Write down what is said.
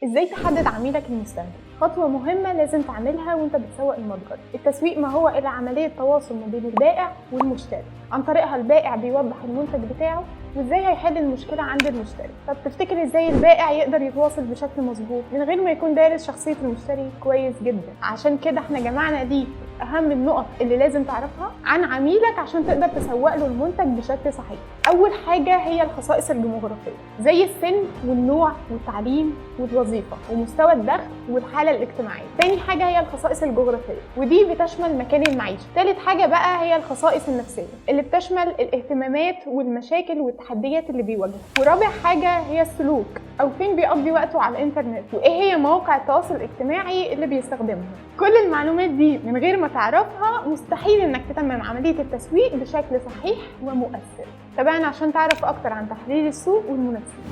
ازاي تحدد عميلك المستهدف؟ خطوة مهمة لازم تعملها وانت بتسوق المتجر. التسويق ما هو إلا عملية تواصل ما بين البائع والمشتري، عن طريقها البائع بيوضح المنتج بتاعه وازاي هيحل المشكلة عند المشتري. طب تفتكر ازاي البائع يقدر يتواصل بشكل مظبوط من غير ما يكون دارس شخصية المشتري كويس جدا؟ عشان كده احنا جمعنا ليك اهم النقط اللي لازم تعرفها عن عميلك عشان تقدر تسوق له المنتج بشكل صحيح. اول حاجة هي الخصائص الديموغرافية، زي السن والنوع والتعليم والوظيفة ومستوى الدخل والحالة الاجتماعية. تاني حاجة هي الخصائص الجغرافية، ودي بتشمل مكان المعيشة. تالت حاجة بقى هي الخصائص النفسية، اللي بتشمل الاهتمامات والمشاكل والتحديات اللي بيواجهها. ورابع حاجة هي السلوك، او فين بيقضي وقته على الانترنت، وايه هي مواقع التواصل الاجتماعي اللي بيستخدمها. كل المعلومات دي من غير ما تعرفها مستحيل انك تتمم عملية التسويق بشكل صحيح ومؤثر. تابعنا عشان تعرف اكتر عن تحليل السوق والمنافسين.